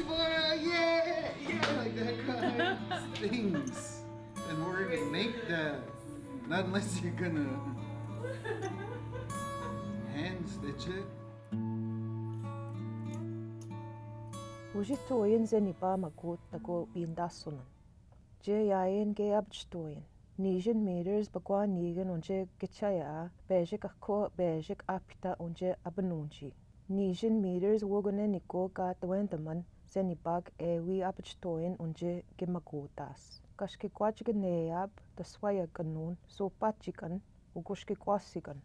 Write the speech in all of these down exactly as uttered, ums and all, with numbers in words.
Fire, yeah, yeah, like that kind of things. And we're gonna make that. Not unless you're gonna hand stitch it. Uji toin zeniba magut tako binda sunan. Je yaen ge abjtoin. Nijin meters bakwa nigen onje gechaya a, bejik ako, bejik apita onje abnunji. Nijin meters woguneniko ga twendaman, zenibag ewi abjtoin onje ge magutas. Kashki kwaj ge neyab, taswaya kanun, so pachikan, ugushki kwasikan.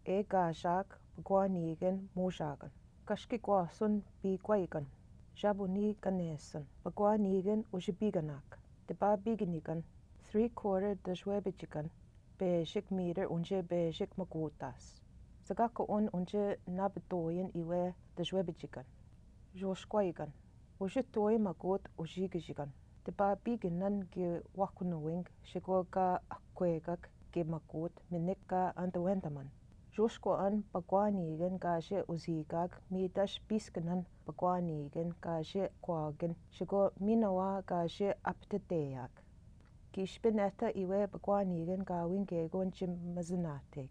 E gajak, bakwa nigen mojakan. Kashki kwasun bi kwaikan. Jabuni kanesan. Bakwa nigen ujibiganak. Teba biginikan. Three quarter dajwebijikan. Bejik meter onje bejik magutas. Sagako un onje nabetoin iwe dajwebijikan. Josh kwaikan. Uji toin magut uji gijikan. Teba biginan ge wakunowing, shego ga akwegak ge magut, minik ga antawendaman. Joshko an bakwa nigen gaje uzigak, midash biskinan bakwa nigen gaje kwagen, shego minawa gaje apteteyak. Kishpineta iwe bakwa nigen gawin gegon jim mazinatek.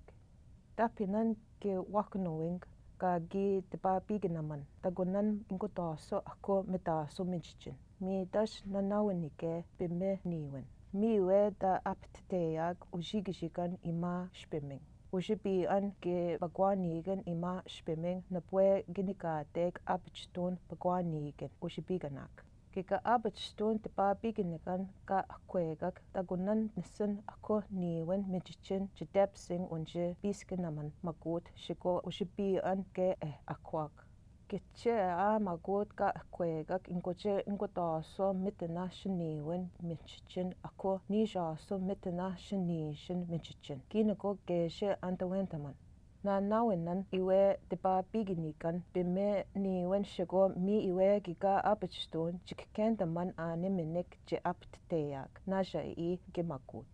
Tapinan ge wakunowing ga gi teba biginaman, tagunan ingotaso ako metaso minchichin. Midash nanawinike bime niwen. Miwe da apteteyak uji gijikan ima shpeming. Ujibian ge bakwa nigen ima shpeming nabwe ginikatek abjtun bakwa nigen ujibiganak. Ge ga abjtun teba biginikan ga akwegak tagunan nisin ako niwen minchichin jedebsing onje biskinaman magut shego ujibian ge e akwak. Geche a magut ga akwegak ingoje ingotaso mitena shiniwen minchichin ako nijaso mitena shinijin minchichin. Ginako geje antawendaman. Nanawinan iwe teba biginikan bime niwen shego mi iwe ge ga abjtun jikkendaman ani minik je apteteyak. Naja i ge magut.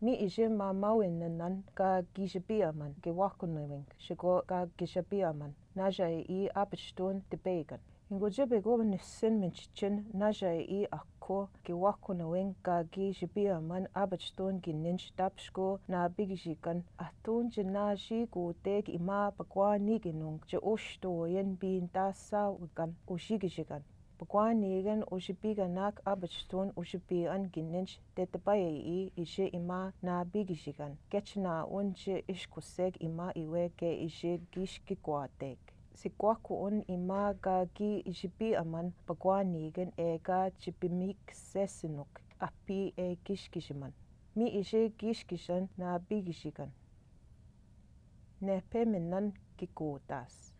Mi ije mamawinanan ga gijibiaman ge wakunowing shego ga gijibiaman. Naja i abjtun tebeikan. Ingoje bego nisin minchichin naja i ako ge wakunowing ga gijibiaman abjtun gininj dabshko nabigijikan. Atun je naji goteg ima bakwa nigenung je oshtoyen binda sawikan ujigijikan. Bakwa nigen ujibiganak abjtun ujibian gininj tetebaya i ije ima nabigijikan. Gechna un je ishkusek ima iwe ge ije gish gikwatek. Sigwakun ima ga gi ijibiaman bakwa nigen ega je bimik sesinuk api e gishgijiman. Mi ije gishgijan nabigijikan. Nepeminan gigotas.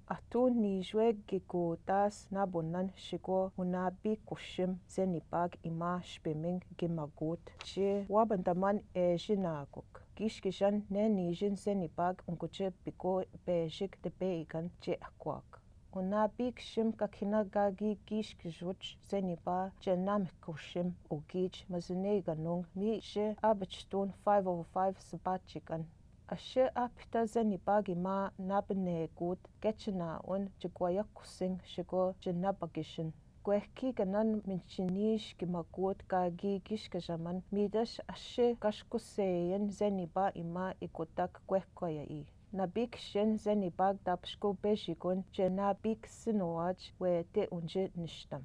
Atun nijwe gigotas nabonan shego unabik kushim zenibag ima shpeming ge magut je wabandaman ejinaguk. Gishgijan ne nijin zenibag ungoje biko bejik tebeikan je akwak. Unabik shim kakina ga gi gishgijuj zeniba je namik kushim ugij mazinei ganung mi je abjtun five oh five sabajikan. Ashe apita zenibag ima nabenegut gechna un je gwayak kusing shego je nabagijin. Gwehki ganan minchinish ge magut ga gi gishgijaman midash ashe gashkuseyen zeniba ima igotak gwehkwaya i. Nabik shin zenibag dabshko bejigun je nabik sinowaj wete unje nishtam.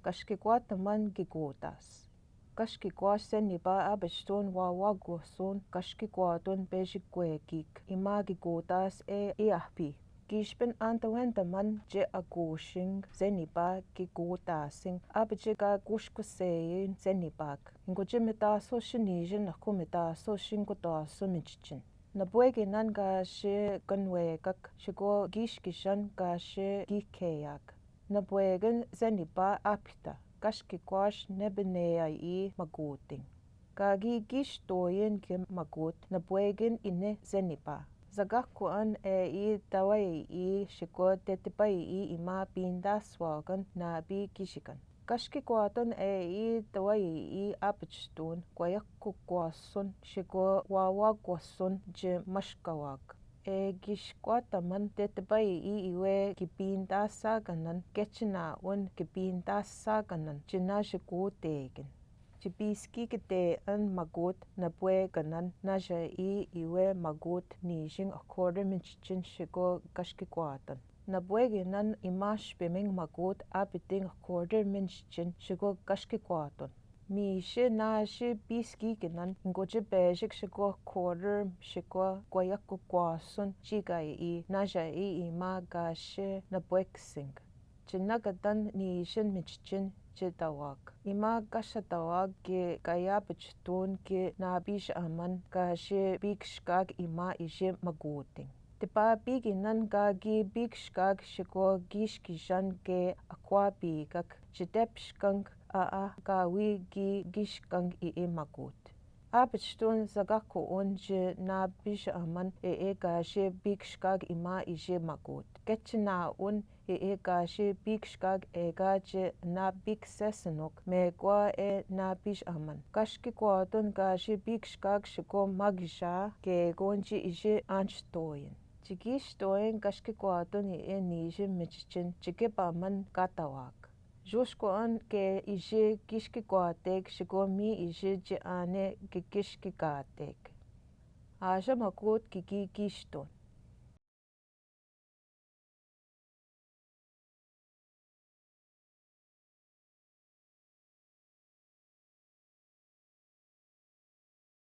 Gashki gwataman gigotas. Gashki gwash zeniba abjtun wawa gwosun gashki gwatun bejik gwekik ima gigotas e i ahpi. Gishpin antawendaman je agushin zeniba gigotasin abje ga gushkuseyin zenibag. Ingoje metaso shin nijin ako metaso shin gotaso minchichin. Nabweginan gashi ganwegak shego gishgishan gashi gikeyak. Nabwegin zeniba apita gashki gwash nebeneyai i magutin. Gagi gish doyin ge magut nabwegin ine zeniba. Zagakun e i dawai i shego dedebai i ima binda swagan nabi gishigan. Gashki gwatun e i dawai i abjtun gwayak gwasun shego wawa gwasun je mashkawag. E kishkwataman tetebaiyi iwe kipinta sakanan, ketshena un kipinta sakanan, tsi nasha koteken. Tsi piskikete an makot nabwekanan, nashai iwe makot nishin a quarter mintsitsin sheko kashkekwaton. Nabwekenan ima shpemeng makot apeteng a quarter mintsitsin sheko kashkekwaton. Mishe nashi piskikenan, ngotse peshek sheko a quarter sheko kwayakokwason, tsikaiyi nashai ima kashe nabwekseng. Tsi nakatan nishin mintsitsin tsi tawak. Ima kasha tawak ke kaiya petston ke napishaman kashe pikshkak ima ishe makoteng. Tepa pikinan kaki pikshkak sheko kishkishan ke akwa pikak, tsi tepshkang a a kawi ki kishkang i e makot. Apetston sakakkoon tsi napishaman e e kashe pikshkak ima ishe makot. Ketshena un e e kashe pikshkak eka tsi napiksesenok mekwa e napishaman. Kashkekwaton kashe pikshkak sheko makisha ke konchi ishe anchtoyen. Tsi kishtoyen kashkekwaton i e nishin mintsitsin tsi kepaman katawak. Yoshkoan ke ishe kishkekwatek sheko mi ishe tsi ane ke kishkekatek. Asha makot kiki kishton.